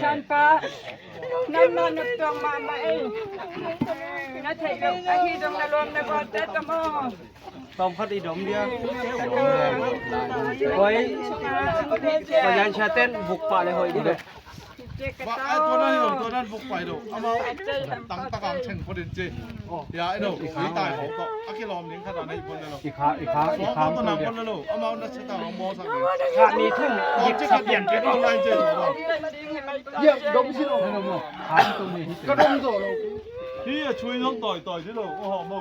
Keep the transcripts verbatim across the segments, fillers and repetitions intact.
Sanpa, nanmah na tuang mahmah ei. Na theih loh ahi zong na lawm na gualte tawh maw? Tawm khat i dom dia. Hoih. Pasian siaten buk pah le hoih dih ve. Ba, ai, tua nan hi lo, tua nan buk pai lo. Amau tang tak ang cheng phot in ci. Ya, ai lo, i tai ho tawh a kilawm ding khat a nei phot le lo. I kha, i kha, i kha. Suang phot tawh nang phot le lo. Amau na sa tang ang bawl sak ding. Kha mi thum. Tawm ci khat pian pian lo lai ci. Ya, dom si lo. Ka dom zo lo. Hi a chui nong toi toi si lo. Ko hawm lo.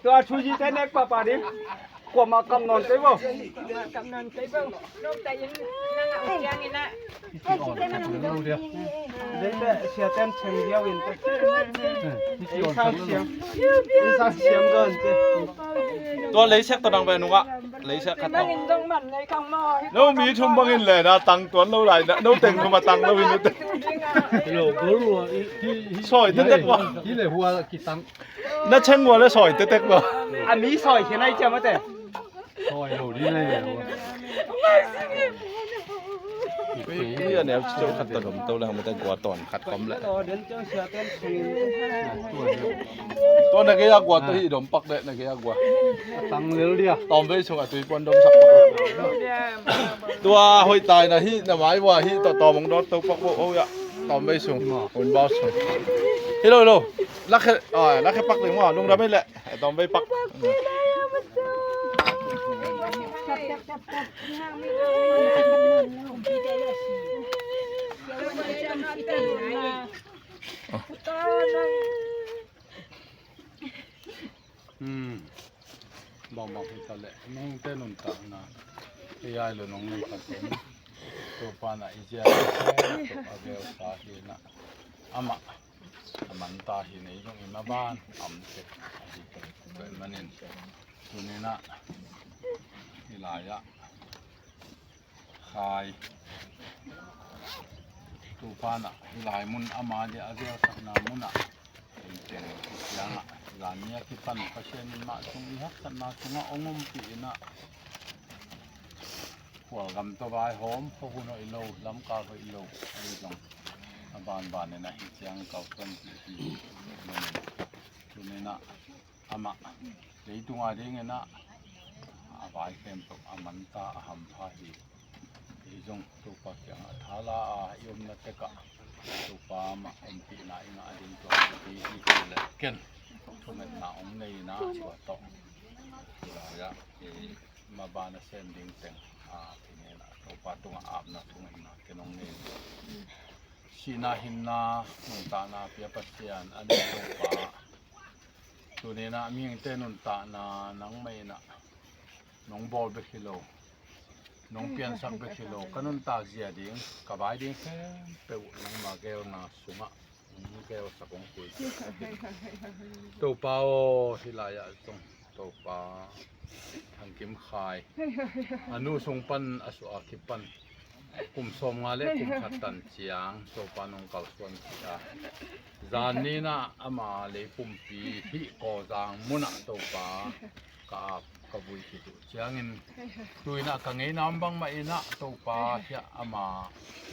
Tua chui ci te nek pah pah ding. Kuamah kam nawn kei bo. Kuamah kam nawn kei bo. Nong ta in nang a uk ciang in ah. Dei teh siaten cheng diau in teh. Ei sang siam. Ei sang siam gan teh. Tua leisiak tawh dang ve nungah. Leisiak khat tawh. Nang in dong man nei kang maw. No mi thum bangin le na tang tuan lo lai na. No teng thum a tang lo in teh. Lo gol lua i, i, i. Soi teh teh wa. I le hua kitang. Na cheng ua le soi tektek lo. A mi soi khin ai ciam a te. Soi lo ding ai le. Ui, a neu ceu khat ta dom to le, ham te gua ton khat kom le. Tua na gei a gua to hi dom pak le, na gei a gua. Tang lel dia. Tom vei sung a tui puan dom sak pak. Tua hoih tai na hi, na mai ua hi, to tom ong dot to pak bo, oh ya. Tom vei sung, un bau sung. Hi lo, hi lo. Lakhe, ah, lakhe pak ding ua, lungdam ei le. Tom vei pak. Hmm. Bang bang hi ta le, nong te nuntakna. Ei ai lo nong nei khat in. Topa na i zia a gel sa hi na. Amah a man ta hi nei zong i maban am tek a hi tek pen manin. Tuni na i lai ah khai. Topa na i lai mun ama dia a gelsakna mun ah. Ei teng siang ah. Zan ni a kipan Pasian in mah sung i haksatna sungah ong ompih in ah. Khualgam tawh vaihawm, khuahun hoih lo, lamkal hoih lo, ei zong a banban in ah hi ciang kalsuan pih hi. Tuni na amah leitung a ding in ah a vai khempeuh a manta a hampha hi. Ei zong Topa kiangah thala a i omna tekah Topa mah ompihna i ngah ding tawh i hi hi le ken thungetna ong nei in ah tua tawh. Tua ya, i maban a sem ding teng, a, kinen a Topa tungah apna thungetna ken ong nei. Sihna hinna nuntakna pia Pasian a nei Topa. Tuni na mihingte nuntakna nangmah in ah nong bawl bek hi lo. Nong piansak bek hi lo. Ka nuntak zia ding, ka vai ding khempeuh nangma gelna sungah. Hong gelsak hong pui. Topa aw, hih lai-ah zong Topa Thang Kim Khai a nu sung pan a suah a kipan kum sawmnga le kum khat tan ciang Topa nong kalsuan cih a, zan ni-in ah ama lei pumpi hih Kawzang munah Topa ka ap ka vui khit uh ciangin, tu-in ah ka ngeina om bangmah in ah Topa hiah ama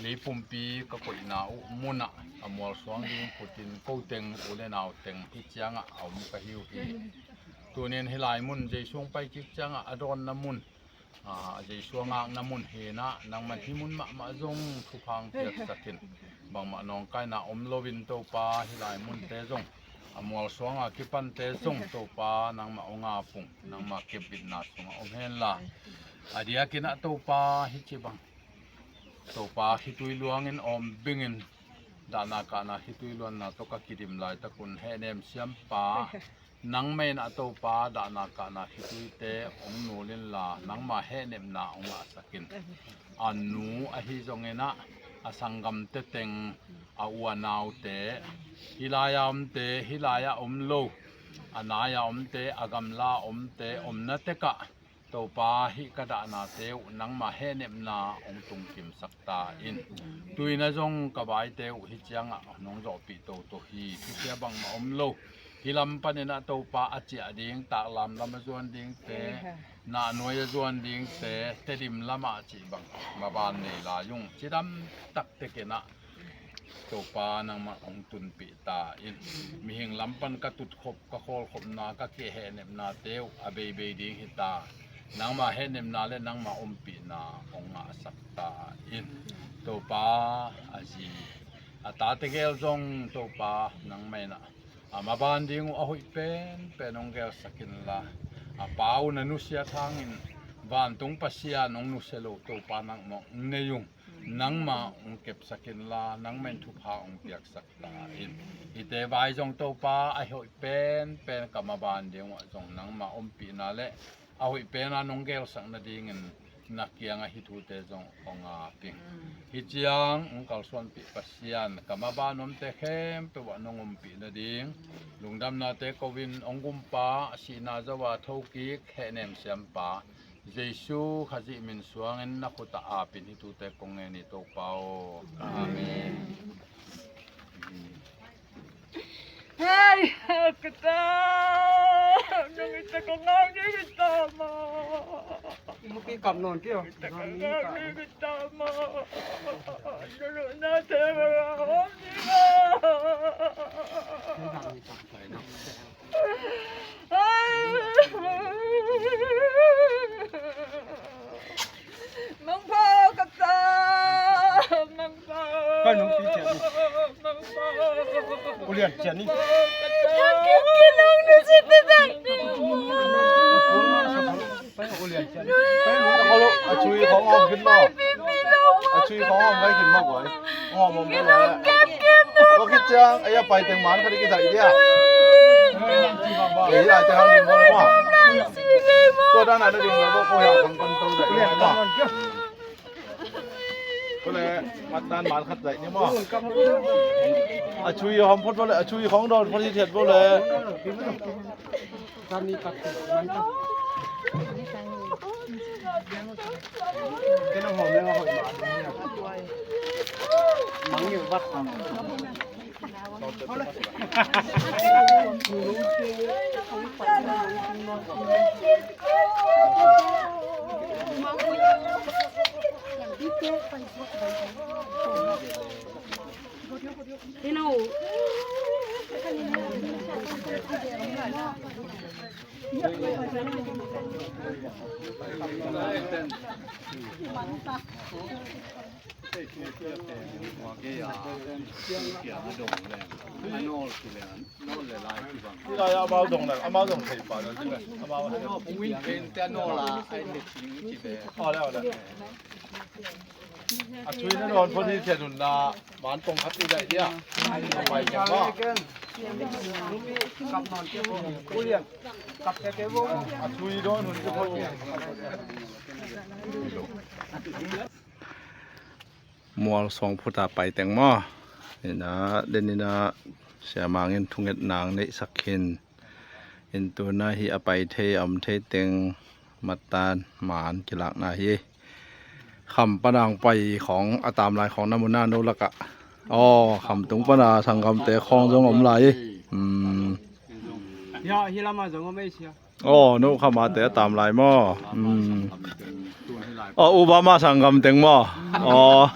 lei pumpi ka koihna uh munah a mualsuang ding putin ko teng u le nau teng hih ciangah a om ka hi uh hi. Tunin hih lai mun Jesu hong pai kik ciangah a dawnna mun, a, Jesu a ngakna mun hi-in ah nangman hih mun mahmah zong thupha hong piaksak in, bangmah nawngkaina om loin Topa hih lai munte zong a mualsuanga kipante zong Topa nangmah hong ap ung, nangma kepbitna sungah om henla. A diakin ah Topa hih ci bang Topa khitui luangin awm bingin dahna kahna khitui luanna tawh ka kidim laitakun hehnem siampa Nangmah in ah Topa dahna kahna khituite hong nul inla, nangmah hehnepna hong ngahsak in. A nu ahi zongin ah, a sanggamte teng, a u a naute, hih lai-a omte, hih lai-ah om lo, a nai-a omte, a gamla omte, omna tekah Topa, hih ka dahnate uh nangmah hehnepna hong tungkimsak ta in. Tu-in ah zong ka vaite uh hih ciangah nong zawhpih toto hi. Thusia bangmah om lo. Hih lam panin ah Topa a ciah ding, taklam lam a zuan dingte, nahnuai a zuan dingte, Tedim lamah cih bang maban nei lai ung. Cidam taktekin ah Topa nangmah hong tunpih ta in. Mihing lam pan ka tutkhop, ka khawlkhopna, ka keh hehnepnate uh a beibei ding hi ta. Nangmah hehnepna le nangmah ompihna hong ngahsak ta in. Topa, a zi, a tate gel zong Topa nangmah in ah a maban ding uh a hoih penpen hong gelsak inla, a pa uh na nusiat hangin vantung Pasian hong nusia lo Topa nangmah hong nei ung. Nangmah hong kepsak inla, nangmah in thupha hong piaksak ta in. Hihte vai zong Topa, a hoih penpen ka maban ding uh ah zong nangmah ompihna le a hoih pena nong gelsak nadingin na kiangah hih thute zong hong ap ing. Hih ciang hong kalsuanpih Pasian, ka maban omte khempeuh ah nong ompih nading lungdamnate ko-in, hong gumpa, sihna zo-a thokik hehnem siampa Jesu Khazih min suangin na khut ah apin hih thute kong ngen hi, Topa aw. Amen. Hei, ka ta, nang i ta ka ngau ni hi ta ma. Muki kap non kio. Ta ka ngau ni hi ta ma. Nunu na te ma la hong ni ma. Mangpau ka ta, mangpau. Ka nung pi cian ni. Mangpau. Ulian cian ni. Mangpau ka ta. Nung pi nung nu si pi ta ni. A cui khong om khin maw? A cui khong om ngai khin maw, boy? Om om maw, boy? Ko khit ciang, ei a pai teng man khat i kizaih dia. Ei lai teng hang ding maw, maw? Tua dan a na ding maw, ko ya khang kon tong zaih maw? Ko le, matan man khat zaih ni maw? A cui hom phot maw le, a cui khong don phot hi thiat maw le. Hih lai-ah amau dong le, amau dong thei pah le, amau. Aw le, aw le. A cui na dawn phot hi thiat un na, man pong khat i daih dia. A pai keng ba. A cui dawn hun ci phot hi. Mual suang phut a pai teng maw? Ina, den ina, Sia Mang in thungetna hong neihsak khin. In tuna hih a pai thei, a om thei teng matan man kilakna hi. Kham pan a hong pai khawng, a tam lai khawng na mu na no lakah. Aw, kham tung pan a sanggamte khawng zong om lai hi. Um. Ya, hih lam a zong om ei sia. Aw, no khamate a tam lai maw? Um. Aw, Obama sanggam teng maw? Aw.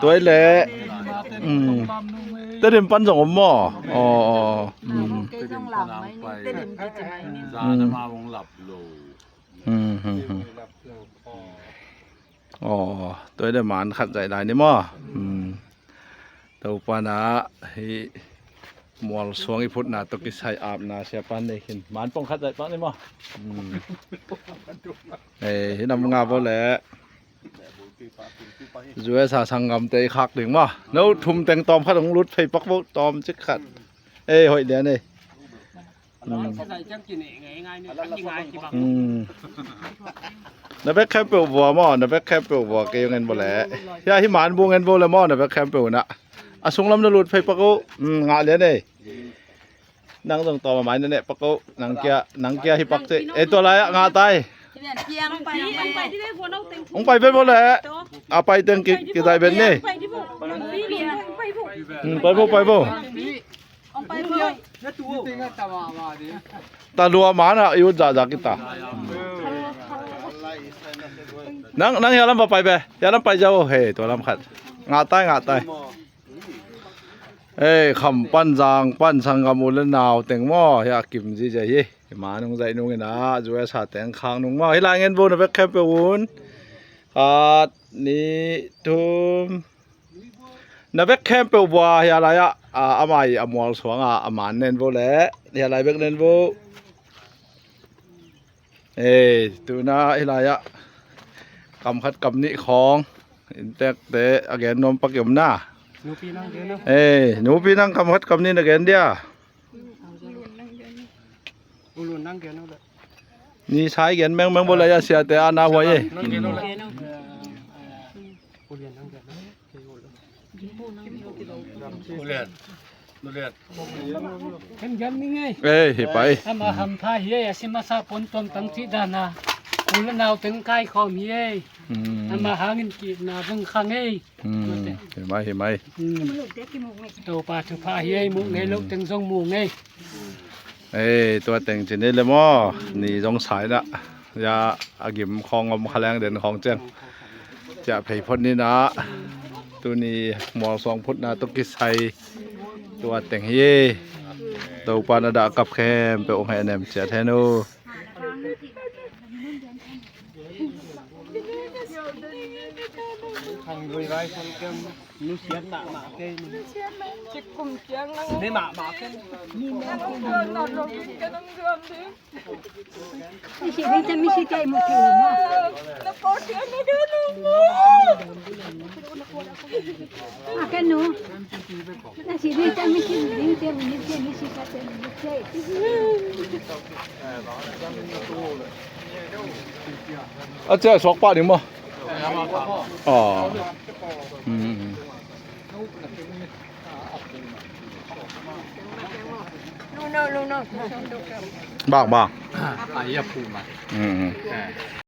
Tua hi leh. Um. Tedim pan zong om maw? Aw, aw. Um. Um, um, um. Aw, tua hi leh man khat zaih lai ni maw? Um. Topa na hih mual suang i phutna tawh kisai apna Sia Pan nei khin. Man pong khat zaih pak ni maw? Um. Eh, hih nam nga bo le. U S A sanggamte i khak ding maw? No thum teng tawm khat hong lut phei pak bo, tawm cik khat. Eh, hoih lian eh. Na bek khempeuh vua maw, na bek khempeuh vua kei hong en vo le. Hia hi man bu ngen vo le maw, na bek khempeuh na. A sunglam na lut phei pak uh. Ngah lian ei. Nang zong tawm a mai na neh pak uh. Nang kia, nang kia hi pak cei. Ei, tua lai-ah ngah tai. Hong pai vet vo le. A pai teng ki, kizaih vet ni. Pai vo, pai vo. Talua man ah i ut zahzah kita. Nang, nang hia lam va pai ve. Hia lam pai ziau. Hei, tua lam khat. Ngah tai, ngah tai. Ei, kham pan zang pan sanggam u le nau teng maw, hia kim zizia hi. Hima nung zaih nung ina, U S A teng khang nung maw. Hi lai ngen vo na bek khempeuh un. Khat, nih, thum. Na bek khempeuh vua hia lai-ah, a, amah i a mual suanga a man nen vo le. Hia lai bek nen vo. Ei, tuna hi lai-ah kam khat kam nih khawng inntekte a gen nuam pak i om na. Nupi nang gen uh. Ei, nupi nang kam khat kam nih na gen dia. Ulun nang gen uh le. Ni sai gen mengmeng bo le, a siate a na huai ei. Nang gen uh le. Ulian nang gen uh. Ulian. Ulian. Kan jam ni ngei. Ei, hi pai. Ama hampha hi ei, a si masa pon tuam tang ci dana. U le nau teng kai khawm hi ei. Ama hangin ki na vung khang ei. Hi mai, hi mai. Topa thupha hi ei, muk ngei lo teng zong muk ngei. Ei, tua teng ci ni le maw, ni zong sai na. Ya, a gim khawng om kha leng den khawng ciang. Ciah phei phot ni na. Tuni mual suang phutna tawh kisai. Tua teng hi. Topa na dah kap khempeuh hong hehnem ciat hen uh. Khang dui vai khang kem nusiat mahmah kei ni. Cikum ciang nang. Ni mahmah kei. Ni mahmah kei. Nang tuan nang lo kin ka nang tuan ding. Misi ding te, misi te, mu te, mu. Na po ciang na ka nang mu. Akan no. Na si ding te, misi ding te, misi te, misi sa te, misi te. A ciah suak pah ding maw? Aw. Bang, bang.